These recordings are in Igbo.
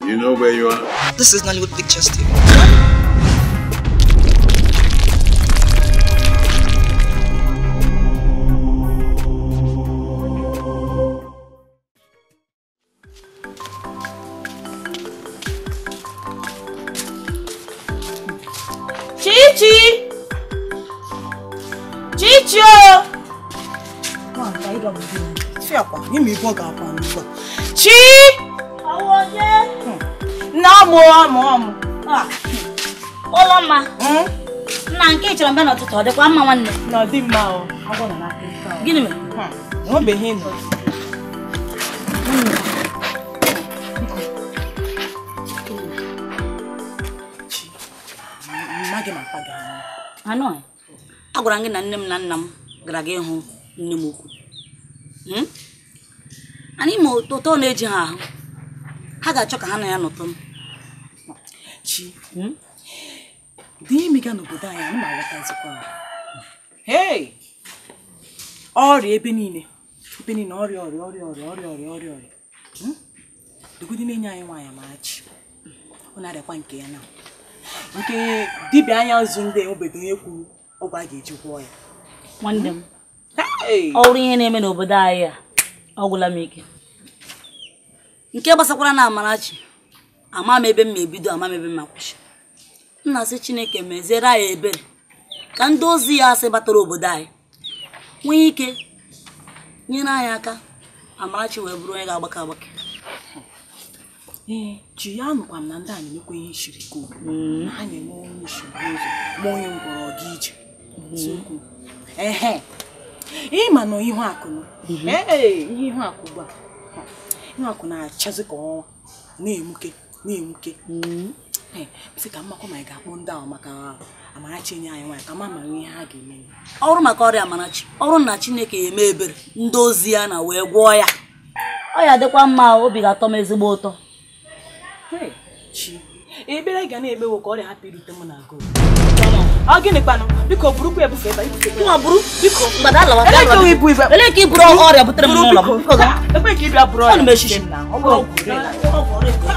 You know where you are? This is Nollywood Pictures TV. Chichi! Chichi! Chi! Ụlọmma. Nna nke chọrọ mbe n'ụtụtụ ọ dịkwa mma nwanne? Na ọ dị mma o. Agwọ nọ n'akịrịka. Gịnị mere? Enwebeghị nọ. Chi, mma gị na mpa gị anụ. Agwara m gị na nne m na nna m gara gị ịhụ nne m ukwu. Anyị ma ụtọ na-eji ha ahụ. Ha ga-achọ ka ha na ya nọtụ. Chi, dị ime ga n'obodo anyị ana m aghọtazikwa. Hey! Ọrịa ebe niile. Ebe niile ọrịa ọrịa ọrịa ọrịa ọrịa ọrịa ọrịa ọrịa. Dugodi na-enye anyị nwaanyị Amarachi. Ọ na-arịakwa nke ya na. Nke dibịa anya nzu ndị enwebeghị onye kwuru ọgwụ a ga-eji gwọọ ya. Nwanne m. Ọrụ ihe na-eme n'obodo anyị a ọ gwụla m ike. Nke gbasakwara na Amarachi, ama m ebe m ebido, ama m ebe m akwụsị. M na-asị Chineke meziere anyị ebere ka ndị ozi ya asị batara obodo anyị nwee ike nyere anyị aka Amarachi wee bụrụ onye ga-agbake agbake. Ee, chi ya nụkwa m na ndị a na-emekwa ihe shiri ike na ha na-eme onye isi ụzọ ma onye ngwọrọ gị ije. Ehe, ịma na ihu akụ ee, ihe ihu akụ ugbu a ihu akụ na-achazi ka ọnwa na-emuke na-emuke. Sị ka mmakwa ma anyị ga-akpọ ndị ahụ maka Amarachi enye anyị nwaanyị ka ma mara ihe ha ga-eme. Ọrụ maka ọrịa Amarachi, ọrụ na Chineke eme ebere ndị ozi ya na wee gwọọ ya. Ọ ya dịkwa mma, obi ga-atọ m ezigbo ụtọ. Chi, ekpere ga na-ekpewo ka ọrịa hapụ irute m na agụ. Ọ gịnị kwanụ? Biko burukwa ebufe ebe ibute. Nwa buru biko. Mgbada alawa. Elee ka iburu ọrịa butere m n'ụlọ m? Biko ga. Ekwe ka ịbịa buru ọrịa. Ọnụ m eshishi. Ọ bụrụ ọgwụ.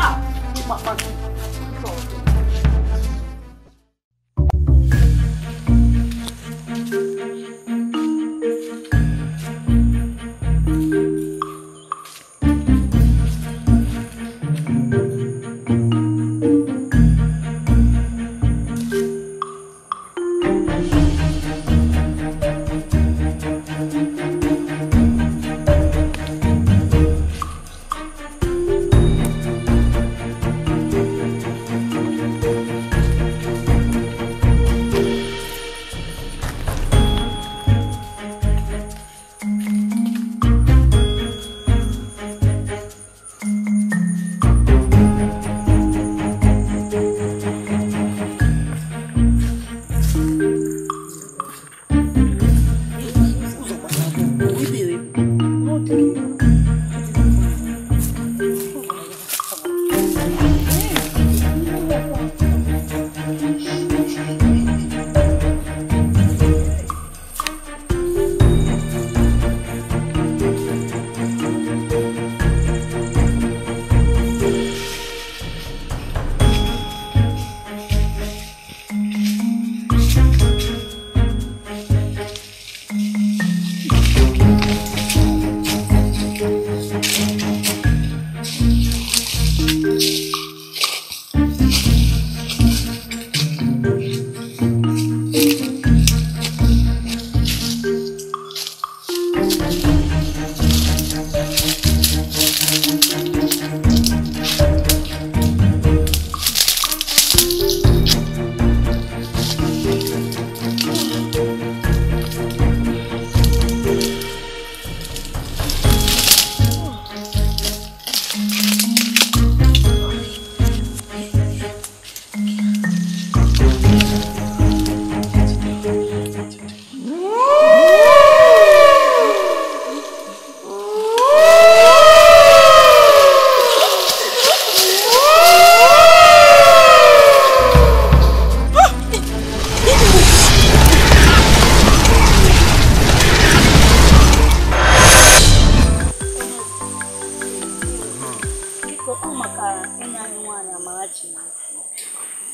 nwaanyị Amarachi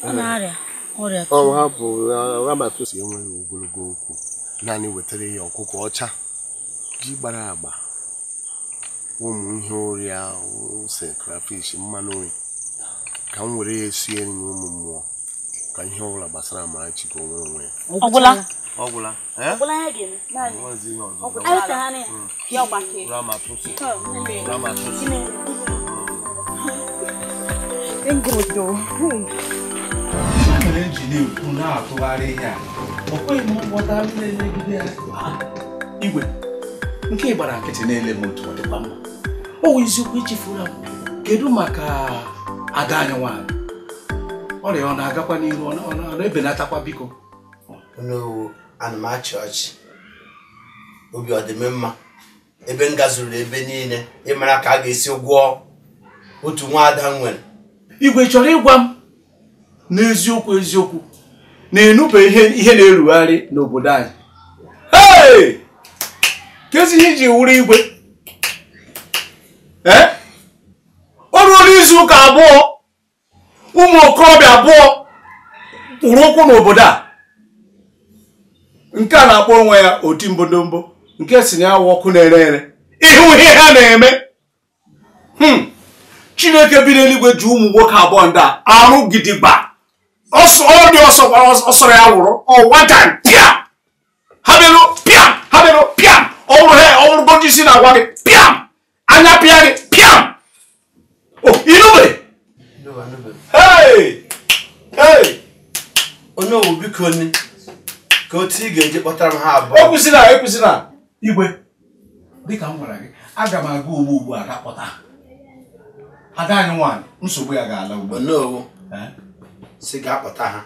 ọ na-arịa ọrịa. Ọ hapụ Ramatusi enweghị ogologo okwu, naanị wetara ya ọkụkọ ọcha, ji gbara agba, ụmụ ihe ọrịa ose, crayfish, mmanụ nri, ka m were ya sie nri ụmụ mmụọ, ka ihe ọbụla gbasara Amarachi ka o nwere onwe ya. Ọgwụla? Ọgwụla. Ọgwụla ya ga-eme. Ramatusi. Ramatusi. Thank God though. Mere ji na-ekwu na-atụgharị ihe a, ọ kweghị m nghọta na-enyegide ya. Igwe, nke gbara nkịtị na-ele m otu ọ dịkwa mma. O wụ eziokwu echefuru m. Kedu maka ada anyị nwaanyị? Ọrịa ọ na-agakwa n'ihu, ọ na-ebenatakwa biko? Onowu, ana m achị ọchị. Obi ọ dị m mma. Ebe m gazuru ebe niile, ịmara ka a ga-esi gwọọ otu nwaada m nwere. Igwe chọrọ ịgwa m n'eziokwu eziokwu na-enube ihe na-erugharị n'obodo anyị. Hey! Kezi ihe iji wuru igwe? O ruola izu ụka abụọ ụmụ okorobịa abụọ kwụrụ ụkwụ n'obodo a. Nke a na-akpọ onwe ya oti mbodombo, nke si na ya wụ ọkụ na-ere ere. Ịhụ ihe ha na-eme. Chineke bi n'eluigwe ji ụmụ nwoke abụọ ndị a arụ gidigba. Ọsọ dị ọsọ ọsọrọ ya wụrụ one time pịa ha bịarụ pịa ha bịarụ pịa ọwụrụ ha ọwụrụ goji isi na-agwa gị pịa anya pịa gị pịa o inube. Hey! Hey! Onowu biko ni ka otu ị ga-eji kpọtara m ha abụọ. Ekwusịna ekwusịna igwe, dịka m gwara gị, aga m aga ugbu ugbu a ga kpọta ada anyị nwaanyị, nsogbu ya ga-ala ugbu a. Onowu si ga-akpọta ha.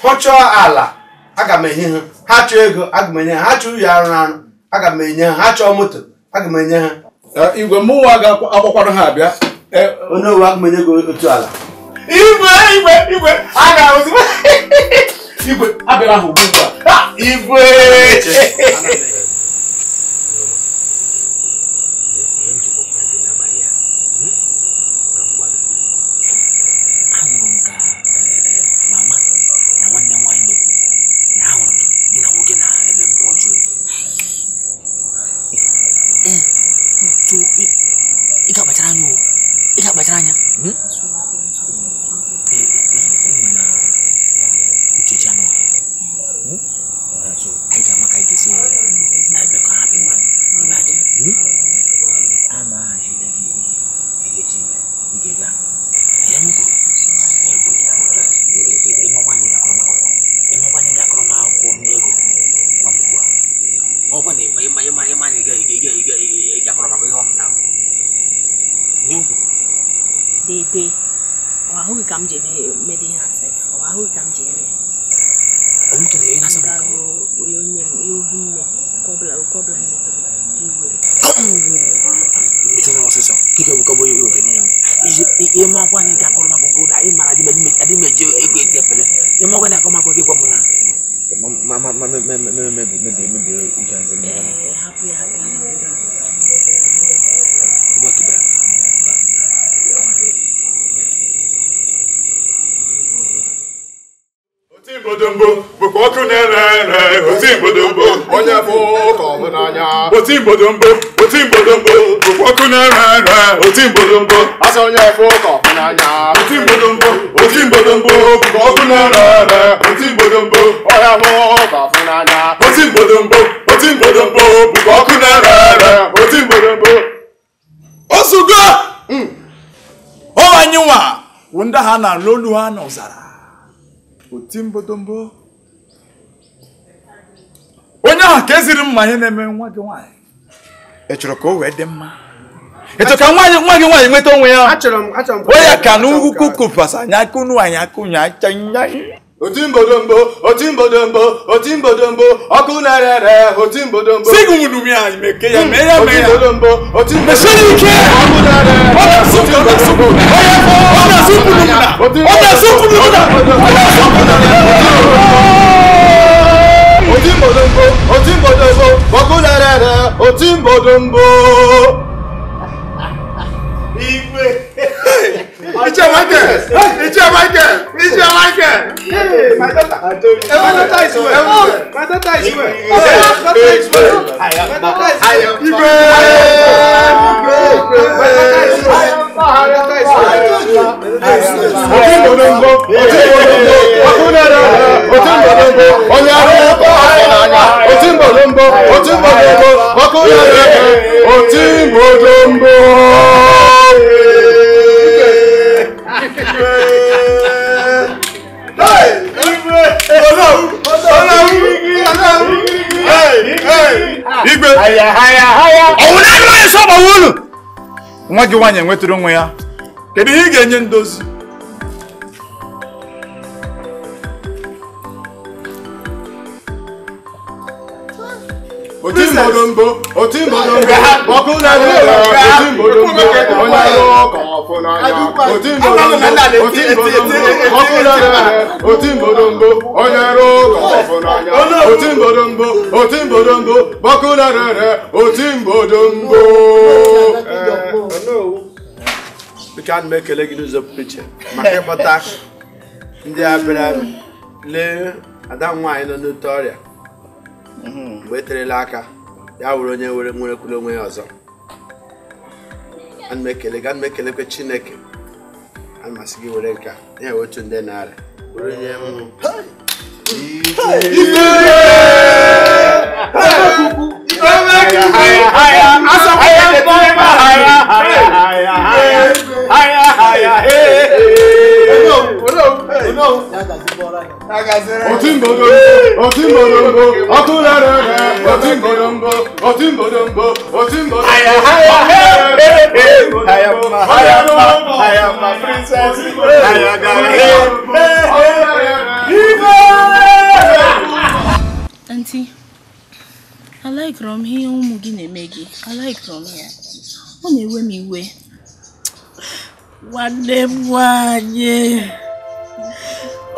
Ha chọọ ala, aga m enye ha. Ha chọọ ego, aga m enye ha. Ha chọọ uyi arụ arụ, aga m enye ha. Ha chọọ moto, aga m enye ha. Igwe mụnwa ga-akpọkwara ha abịa. Onowu, aga m enye gị otu ala. Igwe igwe igwe aga ozugbo. Igwe abịara ha ugbu a. Igwe Dede, ọ ahụghị ka m ji eme ihe asị, ọ ahụghị ka m ji eme. Onye nne ọbụla nne gị were. Hapụ ya, hapụ ya. Otimbodombo bụkwa ọkụ na-ere ere. Otimbodombo onye bụ ụka ọhụnanya. Otimbodombo otimbodombo bụkwa ọkụ na-ere ere. Otimbodombo asị onye bụ ụka ọhụnanya. Otimbodombo otimbodombo bụkwa ọkụ na-ere ere. Otimbodombo onye bụ ụka ọhụnanya. Otimbodombo otimbodombo bụkwa ọkụ na-ere ere. Otimbodombo. Ozugo! Ọ anyị nwa wụ ndị ha na-alụ olu ha n'ọzara. Otimbodombo onye ahụ ka eziri mma ihe na-eme nwa gị nwaanyị. Ị chọrọ ka o wee dị mma? Ị chọrọ ka nwa gị nwaanyị nweta onwe ya? Onye ka n'ugwu kukupasa anya akụnụ anyị akụnye acha nya. Otimbodombo otimbodombo otimbodombo ọkụ na-ere otimbodombo. Sị gị nwunu m ya meke ya mee ya mee ya. Otimbodombo otimbodombo mesiri ike. Ọkụ na-ere ọ na-asụ ọ na-asụ kwuru m na ọ na-asụ kwuru m na ọ na-asụ kwuru m na. Otimbodombo otimbodombo ọkụ na-ere otimbodombo. Igwe. Iche Michael! Ichie Michael! Ichie Michael! Hey, my daughter. I told you. My daughter is well. My daughter is well. My daughter is well. My daughter is well. My daughter is well. My daughter is well. Nwa gị nwaanyị enwetara onwe ya. Kedu ihe ị ga-enye ndozi? Biko ana m ekele gị n'ụzọ pụrụ iche maka ịkpọta ndị a bịara lee ada nwaanyị nọ n'ote ọrịa mgbe eterela aka ya were onye were nwerekwula onwe ya ọzọ. Ana m ekele gị, ana m ekelekwe Chineke. Ana m asị gị were nke a ya otu nde naira were nye m. Auntie, I like rom ihe ụmụ gị na-eme gị. I like rom ya. Ọ na-ewe m iwe. Nwanne m nwanyị,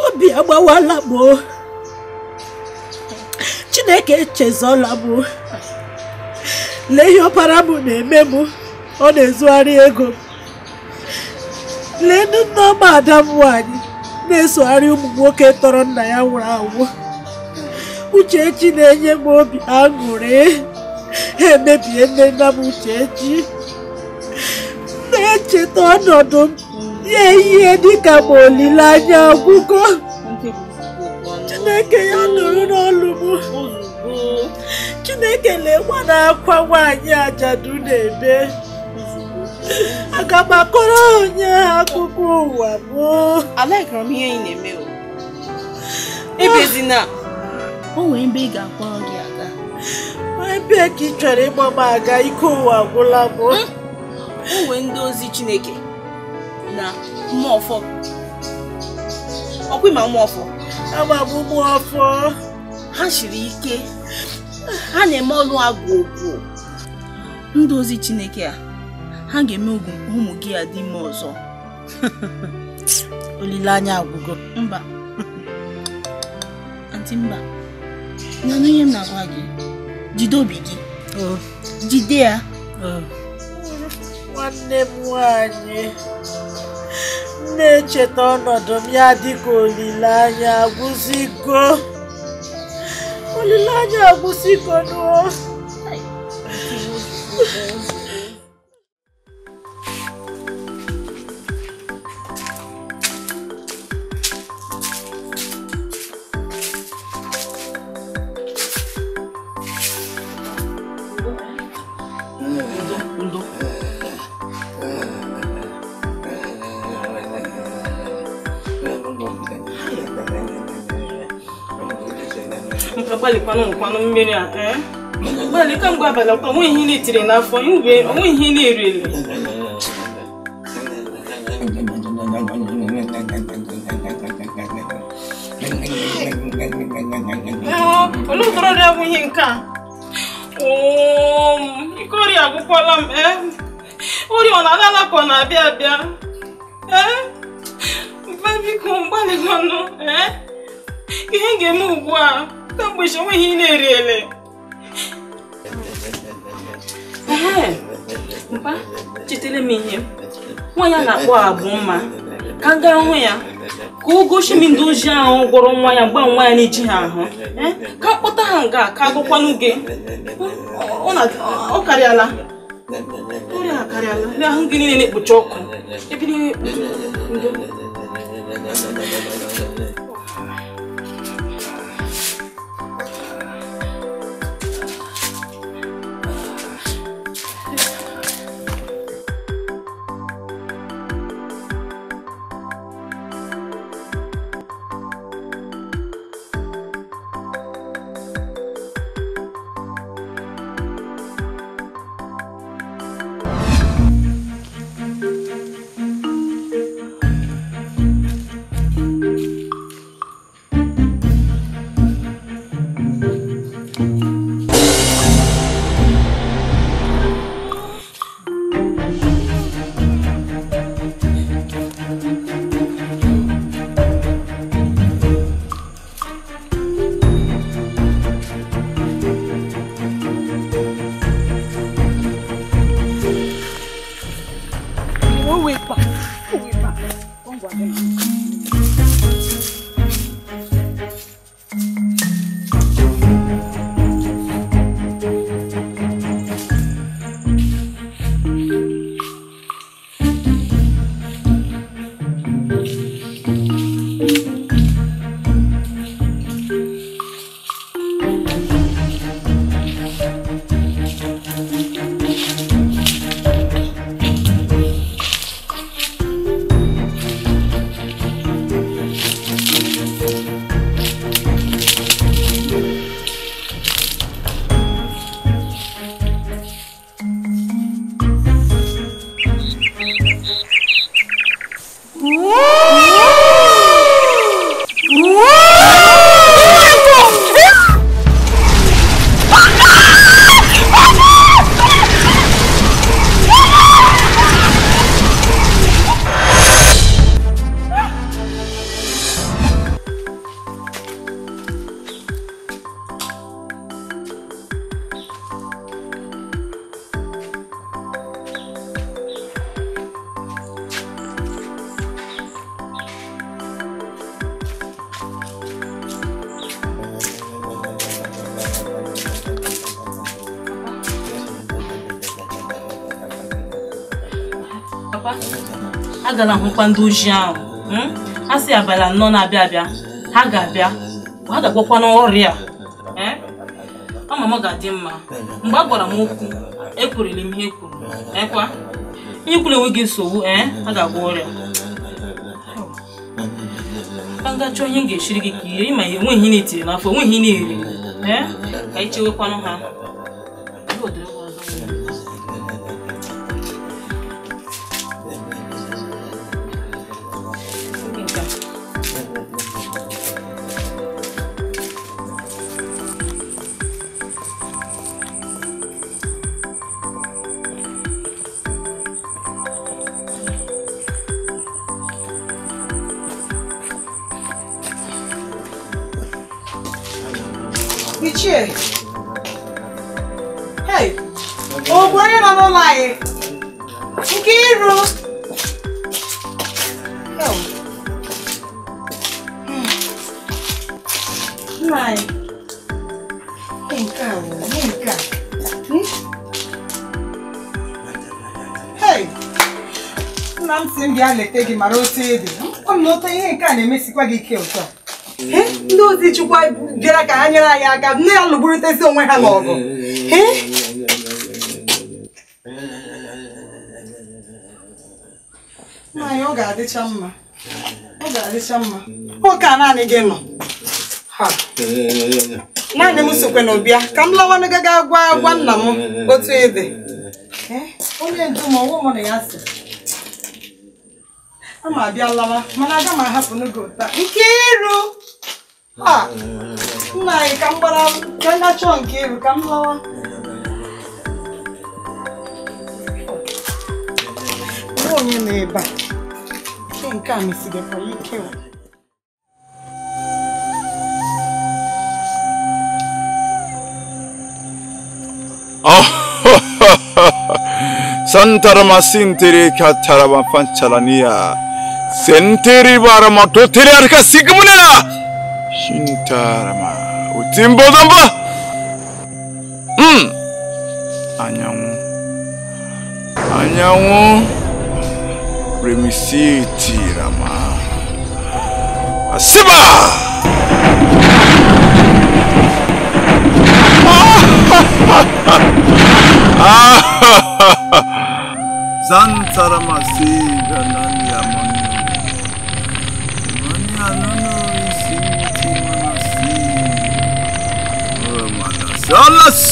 obi agbawala m. Chineke echezọla m. Lee ihe ọpara m na-eme m. Ọ na-ezugharị ego. Lee nne ọma ada m nwanyị na-esogharị ụmụ nwoke tọrọ nna ya nwụrụ anwụ. Uchechi na-enye m obi aṅụrị. Ha emebie nne nna m Uchechi. Na-echeta ọnọdụ m ya ihe dịka ma olileanya ọgwụgwọ. Chineke ya nụrụ n'ọlụ m. Chineke lekwa na-akwa nwaanyị ajadu na-ebe. Aga m akọrọ onye akụkọ ụwa m. Alaikọrọ m ihe ị na-eme o. Ebezina. O nwere ebe ị ga-akpọrọ gị aga. Ebe ka ị chọrọ ịgba m aga, ike ụwa agwụla m. O nwere ndị ozi Chineke na mmụọ ọfọ. Ọkwa ịma mmụọ ọfọ? Ama m mmụọ ọfọ. Ha siri ike. Ha na-eme ọlụ agwụgwụ. Ndị ozi Chineke a, ha ga-eme ụmụ gị a dị ime ọzọ. Olileanya agwụgo. Mba. Auntie mba. Nanụ ihe m na-agwa gị. Jide obi gị. Jide ya. Nwanne m nwanyị, na-echeta ọnọdụ m ya dịka olileanya agwụsigo. Olileanya agwụsigo nụọ. Gbalịkwanụ mmiri a, gbalị kamgbe abalị ọkwa onwe ihe na-etiri n'afọ, onwe ihe na-eriri. Olee ụdọrọ ọrịa bụ ihe nke a? Ike ọrịa agwụkwala m. Ọrịa ọ na-ala ala ka ọ na-abịa abịa. Biko gbalịkwanụ ihe m ga-eme ugbu a. Kamgbe isi onwe ihe na-eri ele. Mpa, chetele m ihe. Nwaanyị a na-akpọ Agbụmma Ka m gaa hụ ya. Ka o gosi m ndị ozi ahụ gwọrọ nwa ya mgbe nwa ya na-eji ha ahụ. Ka m kpọta ha nga ka agụkwanụ gị. Ọ karịala. Ọrịa akarịala. Ndị ahụ gị niile na-ekpuchi ọkụ. Ebe niile ekpuchi ọkụ. Agala hụkwa ndị ozi ahụ. Ha si abalị anọ na-abịa abịa, ha ga-abịa, ha ga-agwọkwa n'ọrịa. Ama m ọ ga-adị mma. Mgbe a gwara m okwu, ekwerele m ihe e kwuru. Ekwa ihe kwuru enweghị nsogbu, a ga-agwọ ọrịa. Ka m gaa chọọ ihe m ga-esiri gị ka ihe ịma ihe enweghị ihe na-etinye n'afọ, enweghị ihe na-eri. Ka anyị chewekwanụ ha. Ichie. Hey, ọ bụ onye nọ n'ụlọ anyị? Nkiru. Nna anyị. Nke a bụ nke a. Hey, nna m si m bịa leta gị mara otu ị dị. Ọ m na otu ihe nke a na-emesikwa gị ike otu a. Ndị ozi Chukwu bịara ka ha nyere anyị aka, nne ya lụgburutezi onwe ha n'ọgụ. Nna anyị, ọ ga-adịcha mma. Ọ ga-adịcha mma. Ọ ka naanị gị nọ. Naanị m sokwe na ụbịa ka m lawa gaga gwa nna m otu ị dị. Onye ndu ma ọwụ mụ na ya si. Ama abịa lawa, mana aga m ahapụ n'oge ụta. Nkiru! Nna anyị, ka m gbara ka m chọọ Nkiru ka m lawa. Onye nọ ebe a? Nke a mesigakwa ike. Santarama sintiri katarama panchalania. Senteri barama toteri arka sigmunena. Shintarama utimbodamba. Anyanwụ. Anyanwụ. Remisiti rama. Asiba. Zantarama siga nanya manu. Manya nunu isinti manasi. Manasalas.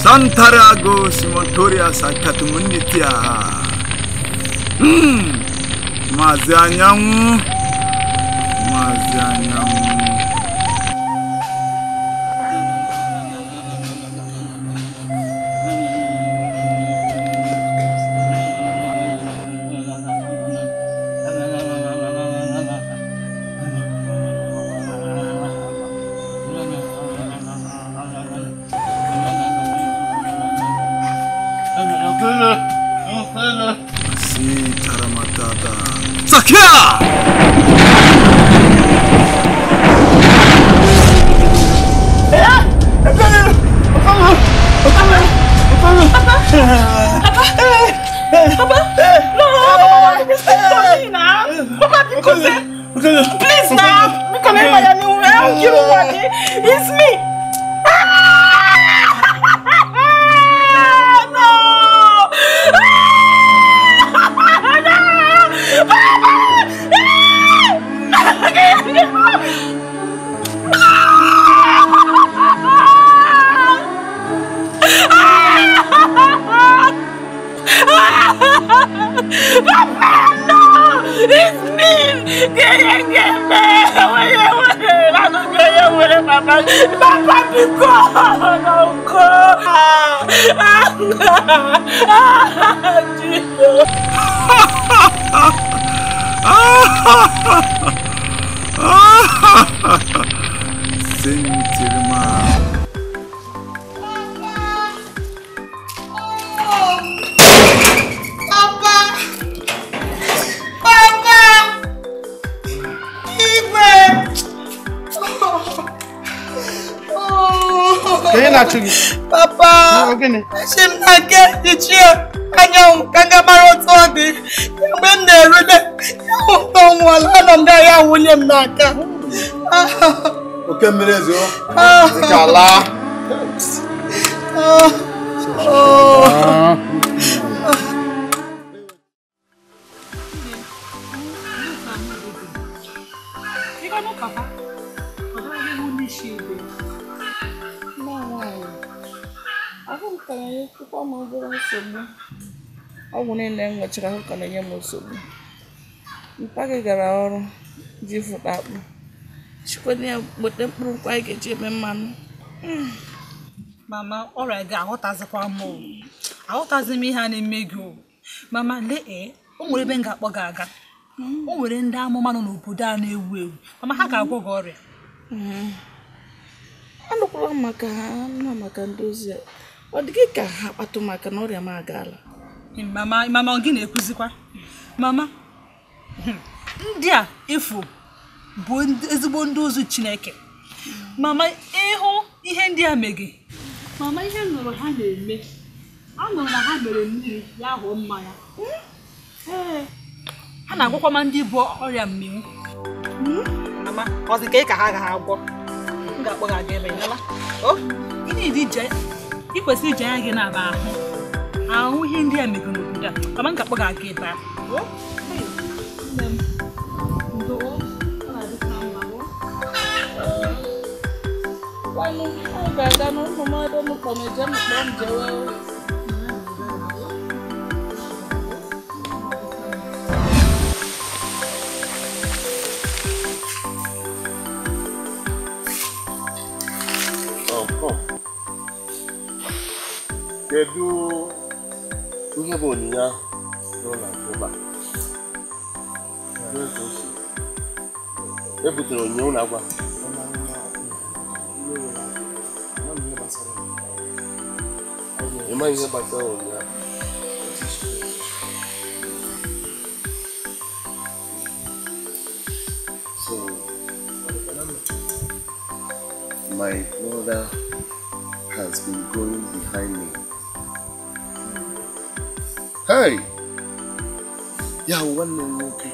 Santarago simotoria sakatumunitia. Mazi anyanwụ. Mazi anyanwụ. Sakia! Papa! No! Papa, me now! Papa, because please now! Because it's me! Papa, no! It's me! Papa, Sentirma. Papa! Papa! Igwe! Papa! Esi m na nke ichie anyanwụ ka m ga mara otu ọ dị mgbe m na-erute ya ụtọ nwụọla anọ m ya wunye m n'aka. Oke mmiri ezo dịka ala. Ọgwụ niile m ṅụchara ahụ ka na-enye m nsogbu. Mpa gị gara ọrụ ji fụta akpụ chikwana ya gbote mkpụrụ nkwụ anyị ga-eji eme mmanụ. Mama, ọrịa gị aghọtazikwa m o. Aghọtazi m ihe a na-eme gị o. Mama, lee o nwere ebe m ga-akpọ gị aga. O nwere ndị amụma nọ n'obodo a na-ewu ewu. Mama, ha ga-agwọ gị ọrịa. Anụkwala m maka ha na maka ndozi a. Ọ dị gị ka ha kpatụ maka na ọrịa m agaala. Mama, mama, gị na-ekwuzikwa. Mama, ndị a efu bụ ezigbo ndị ozu Chineke. Mama, ịhụ ihe ndị a megị. Mama, ihe nụrụ ha na-eme. Anụrụ na ha mere mmiri ya hụ mmanya. Ee, ha na-agwọkwa ma ndị bụ ọrịa mminwụ. Mama, ọ dị ka ị ka ha ga-agwọ. M ga-akpọ gị aga ebe ị nụla. O, gịnị dị ije? Ị kwesịrị iji anya gị na-aba ahụ. Ahụ ihe ndị a megoro n'obodo a. Mama, m ga-akpọ gị aga ebe a. O, nne m, ndo o, ọ na-adịka mma o. Kwanụ, anyị ga-aga n'ụlọ mmadụ m kpọm eje m kpọọ m jewe o. Kedu ihe bụ onyinye ahụ n'ụlọ akụba? E butere onyinye ụlọ agwa. Ị maghị ihe gbasara onyinye ahụ? My brother has been going behind me. Hey! Ya nwanne m nwoke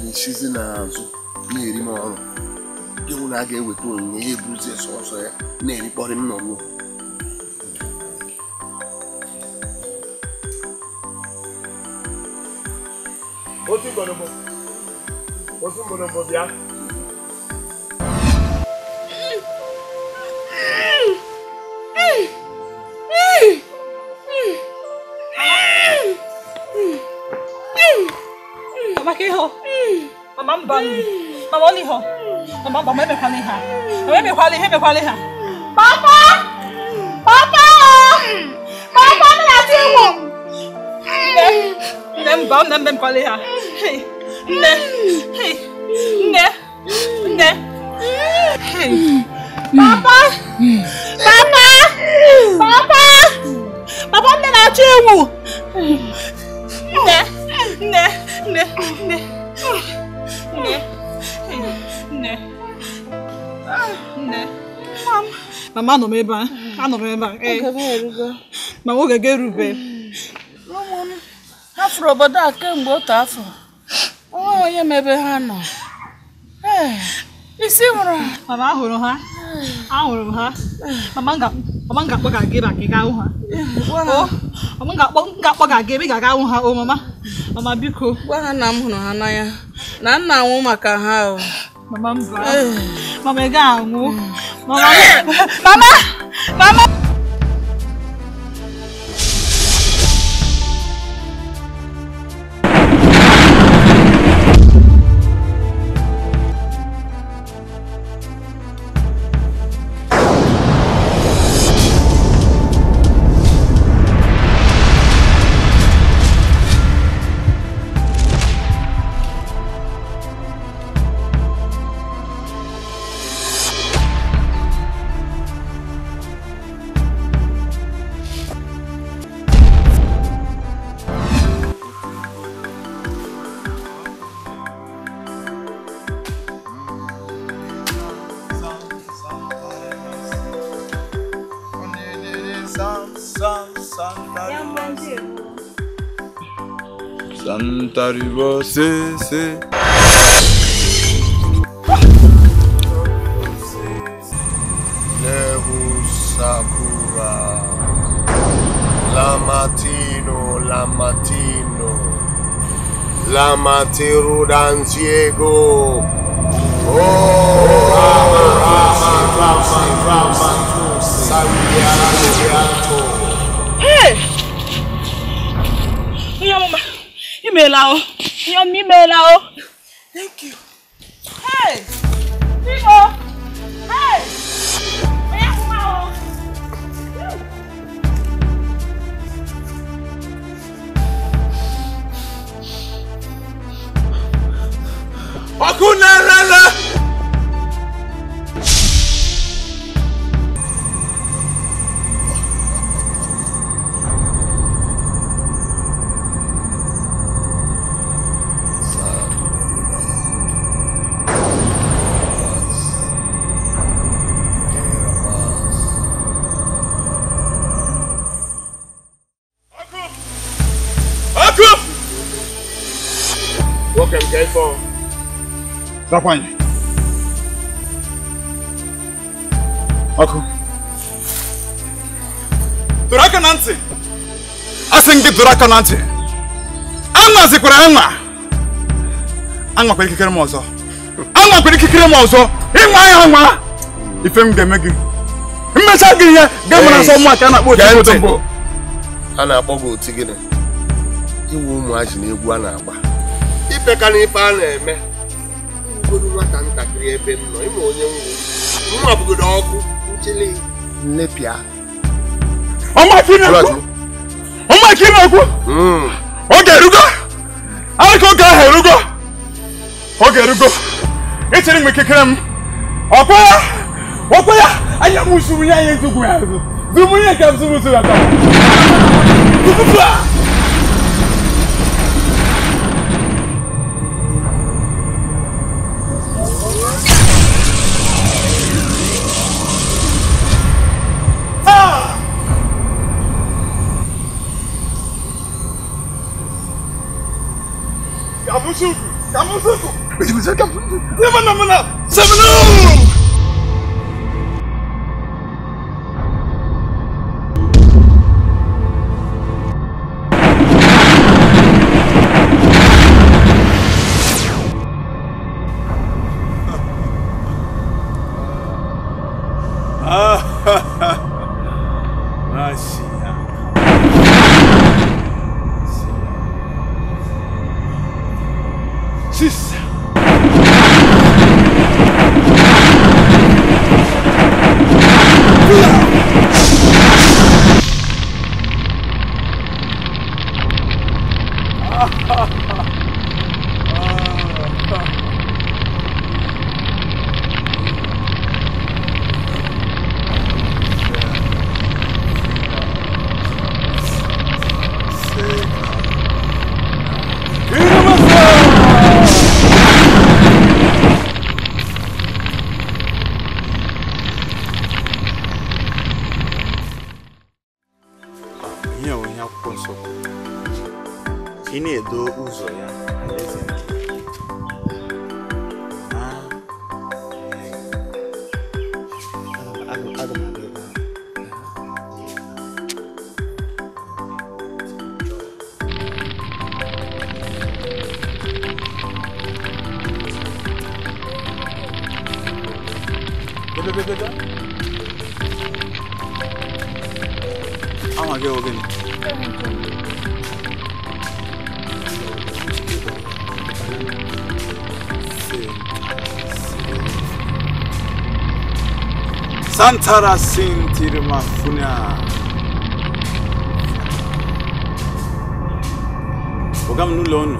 na-esizi n'azụ na-eri m ọrụ. Gị hụ na a ga-eweta onyinye ya eburuzie sọsọ ya na-erikpọrị m n'ọnụ. Otu mgbọrọgbọ bịa. Mama ke ho. Mama mba. Mama oli ho. Mama mama emekwala ihe a. Mama emekwala ihe emekwala ihe a. Papa! Papa! Papa m na-atụ egwu. Nne, nne mba, nne m emekwala ihe a. Hey, nne, hey, nne, nne. Hey. Papa! Papa! Papa! Papa nne na-atụ egwu. Nne, nne, nne, nne. Nne, nne, nne. Mama anọ m ebe a, anọ m ebe a. Mama oge ga-erube. Ụmụ m ha fụrụ obodo a kemgbe otu afọ. Onwe onye ma ebe ha nọ. Isi nwụrụ. Mama ahụrụ ha. Ahụrụ m ha. Mama m ga-akpọ ga gị maka ị ga-ahụ ha. Mama m ga-akpọ ga gị ebe ị ga-aga hụ ha o mama. Mama biko. Gwa ha na m hụrụ ha n'anya. Na m na-anwụ maka ha o. Mama mba. Mama ị ga-anwụ. Mama. Mama! Mama! Santa Riva, se, se. Levu Sakura. Lamatino, Lamatino. Lamatiru Danziego. Oh, Rama, Rama, Rama, Rama, Santiago. Hey! Mama. Imela o. Imela o. Thank you. Hey! Biko! Hey! Oya kuma o. Ọkụ na-erere! Rakwanye. Ọkụ. Dọrọ aka na ntị. Asị m gị dọrọ aka na ntị. Anwazikwara anwa. Anwakwara ikikere m ọzọ. Anwakwara ikikere m ọzọ. Ịnwa ya anwa. Ife m ga-eme gị. Mmecha gị ihe ga-emere asọ mụ ka a na-akpọ oti obodo mbụ. A na-akpọ gị oti gịnị? Iwu ụmụazị na egwu a na-agba. Ipeka na ife a na-eme. Nwata ntakịrị ebe m nọ ịma onye nwụ nwa bụgodo ọkụ nchili nlepịa. Ọma ka ị na-ekwu. Oge erugo. Aka oge ahụ erugo. Oge erugo. Echere m ikikere m. Ọkwa ya. Ọkwa ya. Anya m usuru ya ya ezugwu ya azụ. Zumu ihe ka m zumu zuru aka. Zumu a. Santara sintirmafunya. Ogam nulonu.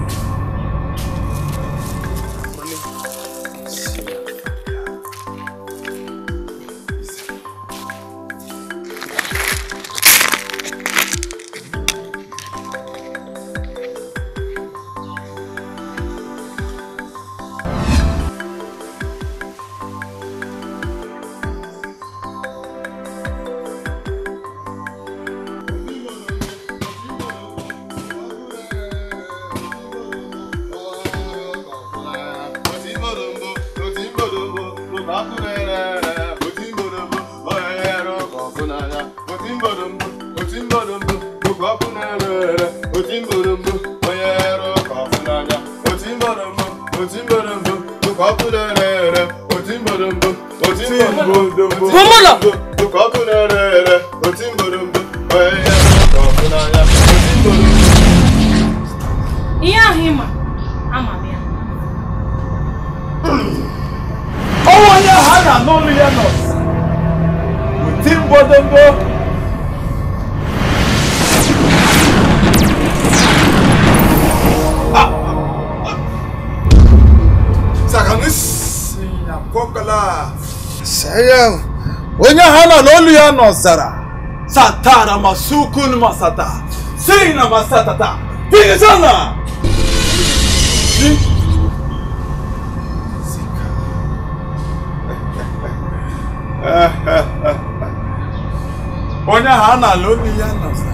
Onye ha na n'olu ya nọzara satara masukun masata sina masatata pinzana onye ha na n'olu ya nọzara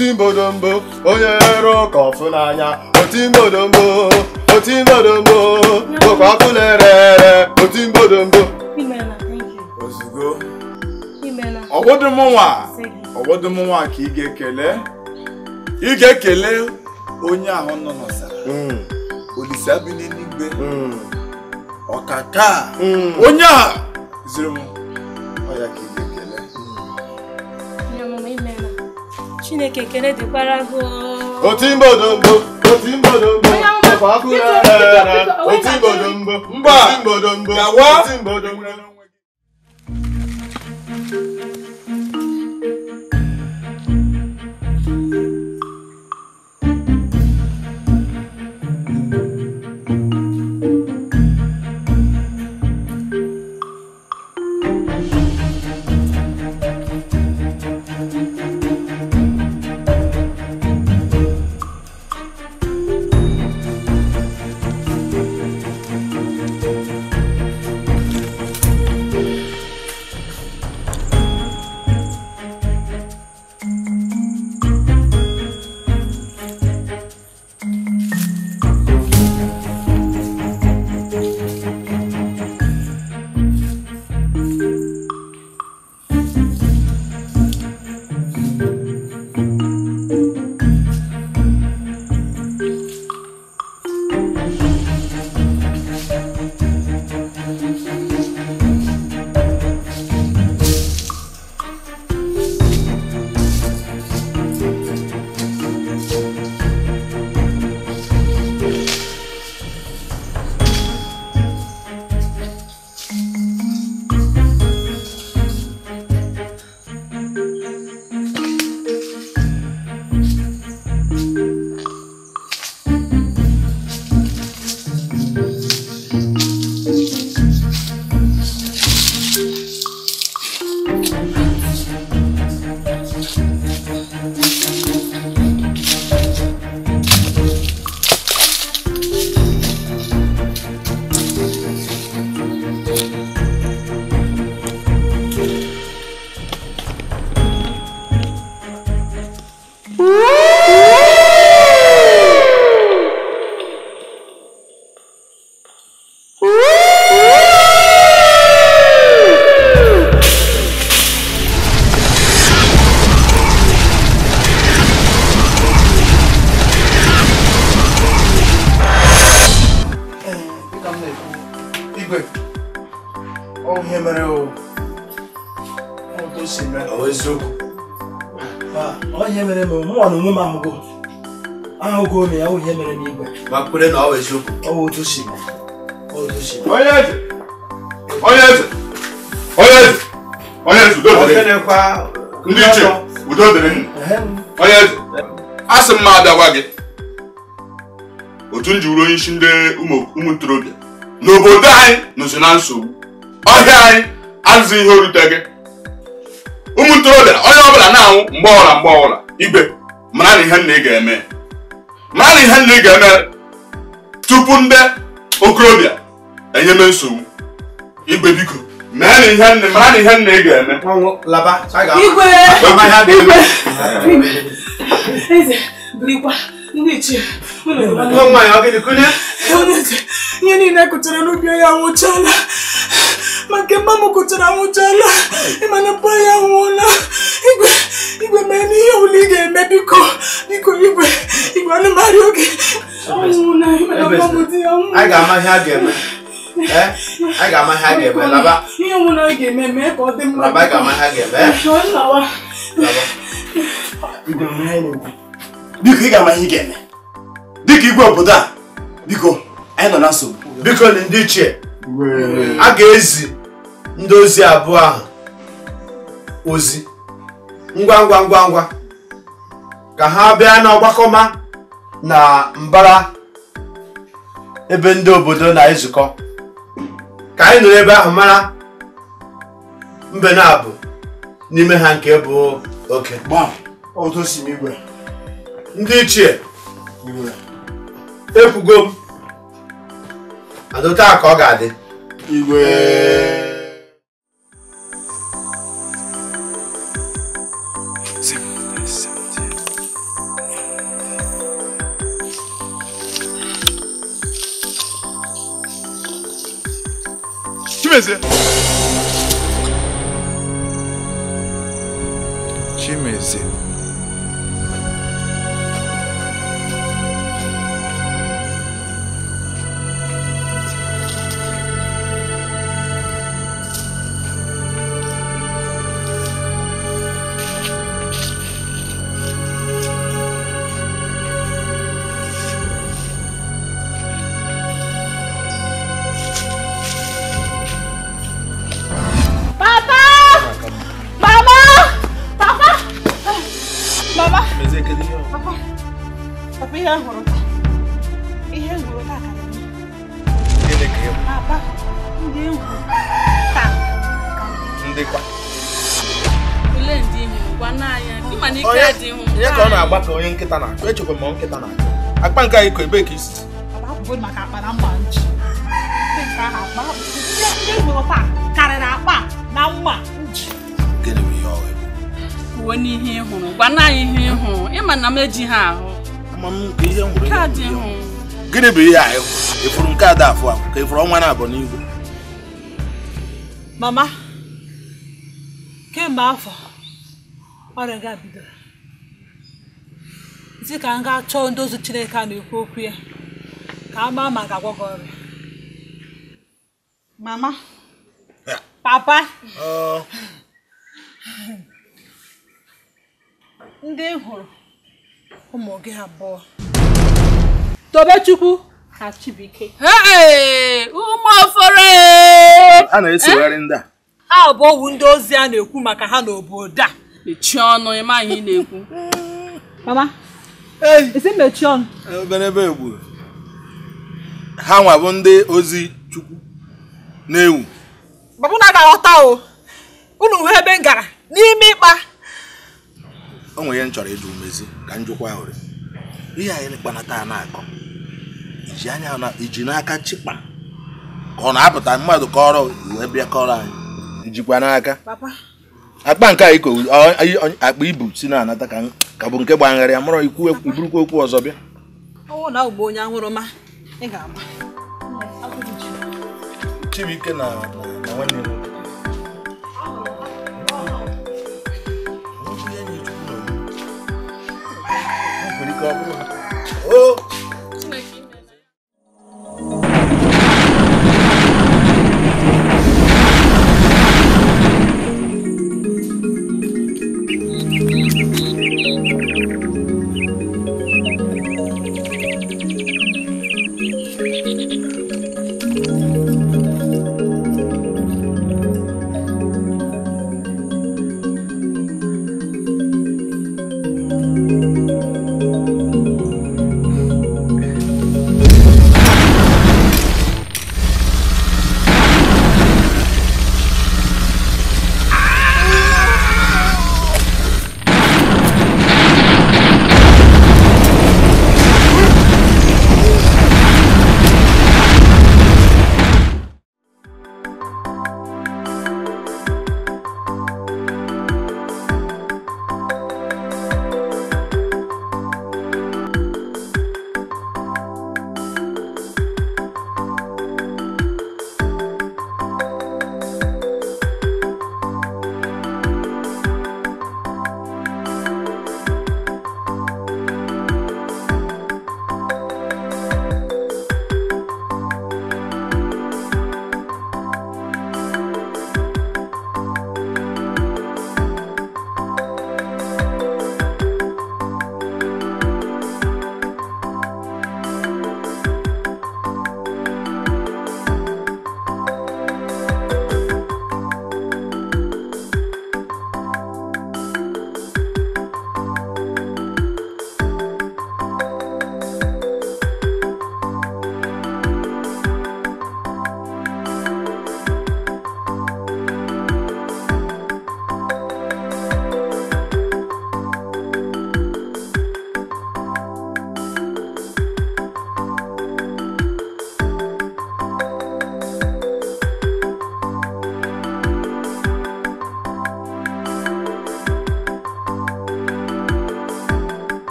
Otimbodombo, onye rụ ka ọfụ n'anya. Otimbodombo, otimbodombo, bụkwa ọkụ na-ere ere. Otimbodombo. Ozugbo. Ọgwụdụ m nwa ka ị ga-ekele. Ị ga-ekele onye ahụ nọ n'ọzara. Olise bi n'eluigwe. Ọkaka. Onye a ziri m. Ọ ya ka ị ga-ekele. Chineke ekele dịkwara gị. Otimbodombo, otimbodombo, bụkwa ọkụ na-ere ere. Otimbodombo, otimbodombo, otimbodombo. Ndị iche, udo dịrị nnu. Onye eze, asị m abịagwa gị otu m ji wuru onye isi ndị ụmụ ntorobịa n'obodo anyị nọzi na nsogbu. Ọhịa anyị azụ ihe orute gị. Ụmụ ntorobịa onye ọbụla na-anwụ mgbe ọbụla mgbe ọbụla. Igwe, mara na ihe nna ị ga-eme. Mara na ihe nna ị ga-eme tupu ndị okorobịa enyeme nsogbu. Igwe biko, mee na ihe nna, mara na ihe nna ị ga-eme. Igwe! Igwe! Eze, birikwa, ndị ichie, ihe niile kụchara n'ubi ya anwụchala. Ma nke mma m kụchara anwụchala. Ịmana mpa ya anwụọla. Igwe, igwe mee n'ihe ọbụla ị ga-eme biko. Biko igwe, igwe anụmarị oge. Ọnwụna, ịmana mma m di ya nwụọ. Anyị ga-ama ihe a ga-eme. Anyị ga-ama ihe a ga-eme, laba. Ihe ọbụla ị ga-eme, mee ka ọ dị mma. Laba, anyị ga-ama ihe a ga-eme. Lawa. Biko ị ga-ama ihe ị ga-eme. Dịka igwe obodo a, biko, anyị nọ na nsogbu. Biko ndị ichie, a ga-ezi ndị ozi abụọ ahụ ozi ngwa ngwa ngwa ngwa ka ha bịa n'ọgbakọma na mbara ebe ndị obodo na-ezukọ ka anyị nọrọ ebe ahụ mara mbe na-abụ n'ime ha nke bụ oke. Ndị ichie, ekwugo m adụta ka ọ ga-adị. Igwe. Chimezie. Chimezie. Akpa nke anyị kọ ebe ka isi. Maka akpa na mma nchi. Ndị hụrụ taa karịrị akpa na mma nchi. Gịnị bụ ihe ọ bụ? Kwuo n'ihe ị hụrụ, gwa na anyị ihe ị hụrụ. Ịma na m eji ha ahụ. Ama m nke ihe m hụrụ. Gịnị bụ ihe anyị hụrụ? Ịfụrụ nke ada afụ afụ ka ịfụrụ ọnwa na-abụ n'igwe. Mama, kemgbe afọ ọrịa ga bidoro. Isi ka m gaa chọọ ndị ozi Chineke a na-ekwu okwu ya ka a maa ma ga-agwọ gị ọrịa. Mama, papa, ndị hụrụ ụmụ gị abụọ, Tobechukwu na Chibuike. Ụmụ ofere! A na-esogharị ndị a. Ha abụọ wụ ndị ozi a na-ekwu maka ha n'obodo a. Mechie ọnụ, ịma ihe ị na-ekwu. Mama, esi mechie ọnụ. Ebe egburu. Ha nwa bụ ndị ozi Chukwu na-ewu. Baba na ga-aghọta o. Unu hụ ebe m gara n'ime ịkpa. O nwere ihe m chọrọ ịjụ Mezi ka m jụkwa ahụrụ. Ihe anyị kpanata na-akọ. Iji anya na iji n'aka chịkpa. Ka ọ na-apụta mmadụ kọrọ wee bịa kọrọ anyị. Ijikwa n'aka. Papa. Akpa nke a iko akpa ibu si na-anata ka bụ nke gbagharị ya mụrọ ikwu iburukwa okwu ọzọ bịa. Ọ na ugbo onye aṅụrụma ị ga-ama. Chibuike na nwanne ya. Oh!